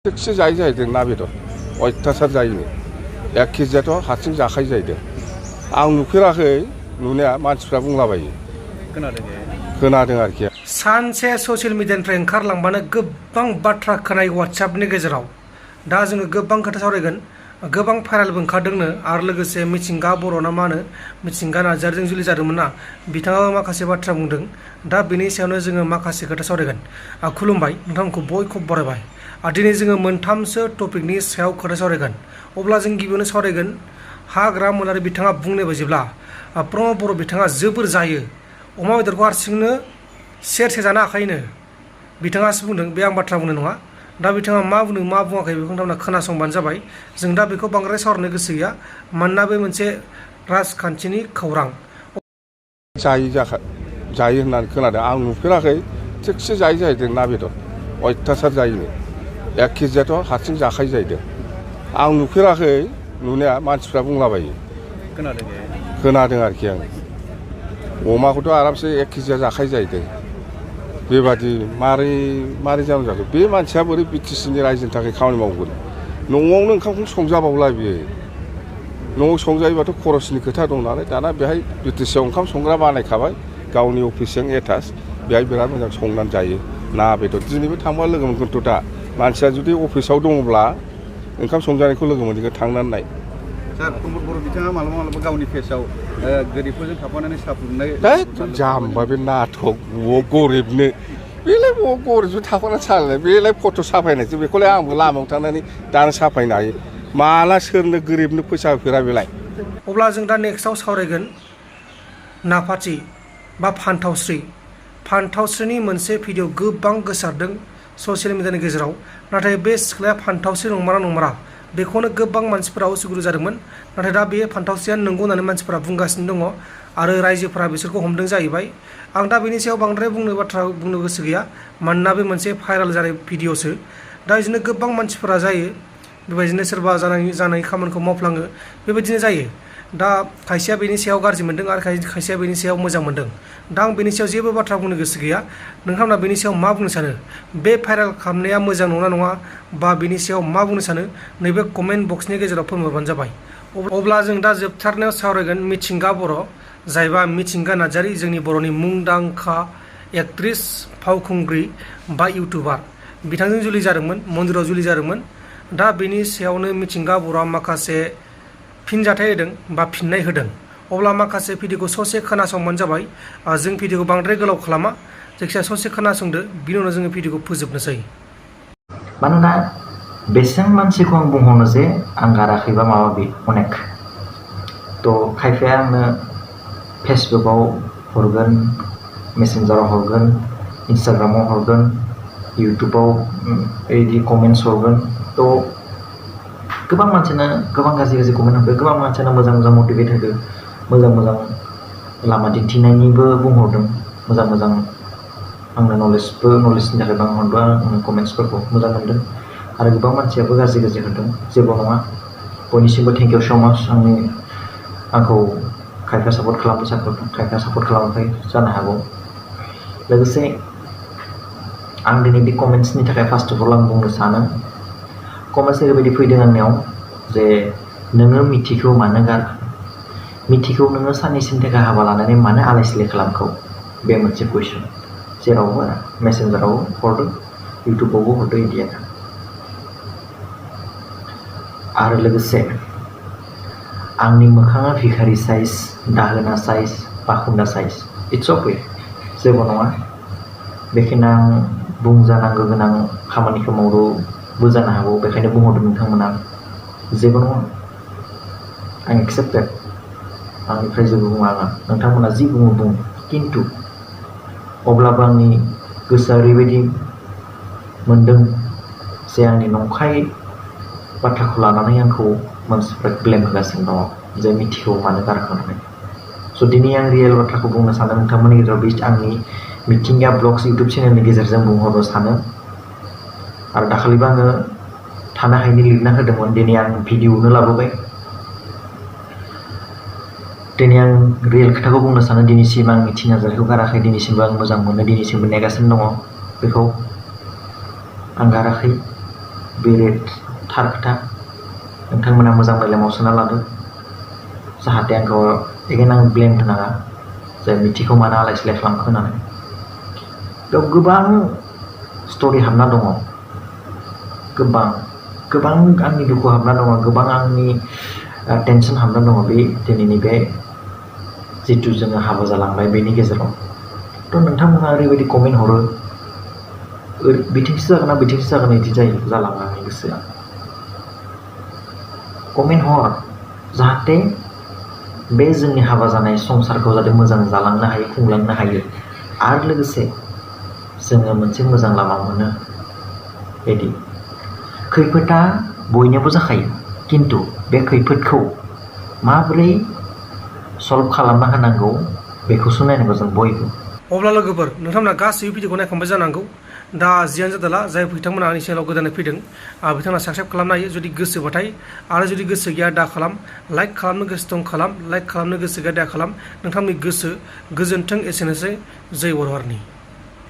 थिगसे जायो जाहैदों ना बेदर अयथासार जायो एक केजियाथ' हारसिं जाखायो जाहैदों आं नुफेराखै नुनाया मानसिफ्रा बुंलाबायो खोनादों आरोखि सानसे ससियेल मिडियानिफ्राय ओंखारलांबानो गोबां बाथ्रा खोनायो वाट्सएपनि गेजेराव दा जोङो गोबां खोथा सावरायगोन गोबां भाइरालबो ओंखारदोंनो आरो लोगोसे मिथिंगा बर' ना मा होनो मिथिंगा नार्जारिजों जुलि जादोंमोन ना बिथाङाबो माखासे बाथ्रा बुंदों दा बेनि सायावनो जोङो माखासे खोथा सावरायगोन खुलुमबाय नोंथांमोनखौ बयखौबो बरायबाय दिनै जोङो मोनथामसो टपिकनि सायाव खोथा सावरायगोन अब्ला जों गिबियावनो सावरायगोन हाग्रा मोनारि बिथाङा बुंनाय बायदिब्ला प्रमद बर' बिथाङा जोबोर जायो अमा बेदरखौ हारसिंनो सेरसे जानो हाखायोनो बिथाङासो बुंदों बे आं बाथ्रा बुंनाय नङा दा बिथाङा मा बुंदों मा बुङाखै बेखौ नोंथांमोना खोनासंबानो जाबाय जों दा बेखौ बांद्राय सावरायनो गोसो गैया मानोना बे मोनसे राजखान्थिनि खौरां जायो होननानै खोनादों आं नुफेराखै थिगसे जायो जाहैदों ना बेदर अयथासार जायो एक केजियाथ' हारसिं जाखायो जाहैदों आं नुफेराखै नुनाया मानसिफ्रा बुंलाबायो खोनादों आरोखि आं अमाखौथ' आरामसे एक केजिया जाखायो जाहैदों बेबादि मारै जानो जाखो बे मानसिया बोरै बिटिसिनि रायजोनि थाखाय खामानि मावगोन न'आवनो ओंखामखौ संजाबावला बियो न'आव संजायोबाथ' खरसनि खोथा दं नालाय दाना बेहाय बिटिसिआव ओंखाम संग्रा बानायखाबाय गावनि अफिसजों एटाच बेहाय बिराद मोजां संनानै जायो ना बेदर दिनैबो थांबा लोगो मोनगोनथ' दा मानसिया जुदि अफिसाव दङब्ला ओंखाम संजानायखौ लोगो मोनगोन थांनानै नाय सार प्रमद बर' बिथाङा मालाबा गावनि फेसआव गोरिबफोरजों थाफानानै साहा फुदुंनाय जाम्बा बे नाटक गरिबनो बेलाय गरिबजों थाफानानै सालायनाय बेलाय फट' साफायनायसो बेखौलाय आंबो लामायाव थांनानै दानो साफायनो हायो माला सोरनो गोरिबनो फैसा होफेरा बेलाय अब्ला जों दा नेक्स्टआव सावरायगोन नाफाथि बा फान्थावस्रिनि मोनसे भिडिअ गोबां गोसारदों ससियेल मिडियानि गेजेराव नाथाय बे सिख्लाया फान्थावस्रि नंमारा नंमारा बेखौनो गोबां मानसिफोरा उसुगुरु जादोंमोन नाथाय दा बे फान्थावस्रिया नंगौ होननानै मानसिफोरा बुंगासिनो दङ आरो रायजोफोरा बिसोरखौ हमदों जाहैबाय आं दा बेनि सायाव बांद्राय बाथ्रा बुंनो गोसो गैया मानोना बे मोनसे भाइराल जानाय भिडिअसो दा बिदिनो गोबां मानसिफोरा जायो बेबायदिनो सोरबा जानाय खामानिखौ मावफ्लाङो बेबायदिनो जायो दा खायसेया बेनि सायाव गाज्रि मोनदों आरो खायसेया बेनि सायाव मोजां मोनदों दा आं बेनि सायाव जेबो बाथ्रा बुंनो गोसो गैया नोंथांमोना बेनि सायाव मा बुंनो सानो बे भाइराल खालामनाया मोजां नङा नङा बा बेनि सायाव मा बुंनो सानो नैबे कमेन्ट बक्सनि गेजेराव फोरमायबानो जाबाय अब्ला जों दा जोबथारनायाव सावरायगोन मिथिंगा बर' जायबा मिथिंगा नार्जारि जोंनि बर'नि मुंदांखा एक्ट्रिस फावखुंग्रि बा इउटुबार बिथांजों जुलि जादोंमोन मन्दिराव जुलि जादोंमोन दा बेनि सायावनो मिथिंगा बर'आ माखासे फिनजाथाय होदों बा फिननाय होदों अब्ला माखासे भिडिअखौ ससे खोनासंबानो जाबाय जों भिडिअखौ बांद्राय गोलाव खालामा जायखिजाया ससे खोनासंदो बिनि उनाव जोङो भिडिअखौ फोजोबनोसै मानोना बेसेबां मानसिखौ आं बुंहरनो जे आं गाराखैबा माबा माबि अनेक थ' खायफाया आंनो फेसबुकआव हरगोन मेसेन्जाराव हरगोन इन्सटाग्रामाव हरगोन इउटुबाव बिदि कमेन्टस हरगोन थ' गोबां मानसियानो गोबां गाज्रि कमेन्ट होदों गोबां मानसियानो मोजां मटिभेट होदों मोजां लामा दिन्थिनायनिबो बुंहरदों मोजां आंनो नलेजनि थाखाय बुंहरदों आंनो कमेन्ट्सफोरखौ मोजां मोनदों आरो गोबां मानसियाबो गाज्रि होदों जेबो नङा बयनिसिमबो थेंक इउ स' माच आंखौ खायफा सापर्ट खालामो खायफा सापर्ट खालामाखै जानो हागौ लोगोसे आं दिनै बे कमेन्ट्सनि थाखाय फार्स्ट अफ अल आं बुंनो सानो कमेन्ट्स ओरैबायदि फैदों आंनियाव जे नोङो मिथिखौ मानो गारखो मिथिखौ नोङो साननैसोनि थाखाय हाबा लानानै मानो आलाय सिलाय खालामखो बे मोनसे कुइसन जेरावबो मेसेन्जारावबो हरदों इउटुबावबो हरदों बिदि आरो लोगोसे आंनि मोखाङा भिखारि साइज दाहोना साइज बाखुन्दा साइज इट्स अके जेबो नङा बेखायनो आं बुंजानांगौ गोनां खामानिखौ मावदोंबो जानो हागौ बेखायनो बुंहरदों नोंथांमोना जेबो नङा आं एक्सेप्टेड आंनिफ्राय जेबो बुङा आङो नोंथांमोना जि बुङो बुं खिन्थु अब्लाबो आंनि गोसोआ ओरैबायदि मोनदों जे आंनि नंखाय बाथ्राखौ लानानै आंखौ मानसिफ्रा ब्लेम होगासिनो दङ जे मिथिखौ मानो गारखो होननानै स' दिनै आं रियेल बाथ्राखौ बुंनो सानो नोंथांमोननि गेजेराव बे आंनि मिथिंगा ब्लग्स इउटुब चेनेलनि गेजेरजों बुंहरनो सानो आरो दाखालिबो आङो थानो हायैनि लिरना होदोंमोन दिनै आं भिडिअ'नो लाबोबाय दिनै आं रियेल खोथाखौ बुंनो सानो दिनैसिम आं मिथिं नार्जारिखौ गाराखै दिनैसिमबो आं मोजां मोनो दिनैसिमबो नेगासिनो दङ बेखौ आं गाराखै बे थार खोथा नोंथांमोना मोजां मेलेमाव सोना लादो जाहाथे आंखौ एगेन आं ब्लेम होनाङा जे मिथिखौ मानो आलाय सिलाय खालामखो होननानै बेयाव गोबां स्ट'रि हाबना दङ गोबां आंनि दुखु हाबना दङ गोबां आंनि टेनसन हाबना दङ बे दिनैनि बे जितु जोङो हाबा जालांबाय बेनि गेजेराव थ' नोंथांमोना ओरैबायदि कमेन्ट हरो बिथिंसो जागोन ना बिथिंसो जागोन बिदि जालाङो आंनि गोसोआ कमेन्ट हर जाहाथे बे जोंनि हाबा जानाय संसारखौ जाहाथे मोजां जालांनो हायो खुंलांनो हायो आरो लोगोसे जोङो मोनसे मोजां लामा मोनो बिदि खैफोदा बयनियावबो जाखायो खिन्थु बे खैफोदखौ माबोरै सल्भ खालामना होनांगौ बेखौसो नायनांगौ जों बयबो अब्ला लोगोफोर नोंथांमोना गासैबो भिडिअखौ नायखांबाय जानांगौ दा जियानो जादोंला जाय बिथांमोना आंनि चेनेलाव गोदानै फैदों बिथांमोना साबस्क्राइब खालामनो हायो जुदि गोसोबाथाय आरो जुदि गोसो गैया दा खालाम लाइक खालामनो गोसो दं खालाम लाइक खालामनो गोसो गैया दा खालाम नोंथांनि गोसो गोजोन्थों एसेनोसै जय बर' हारिनि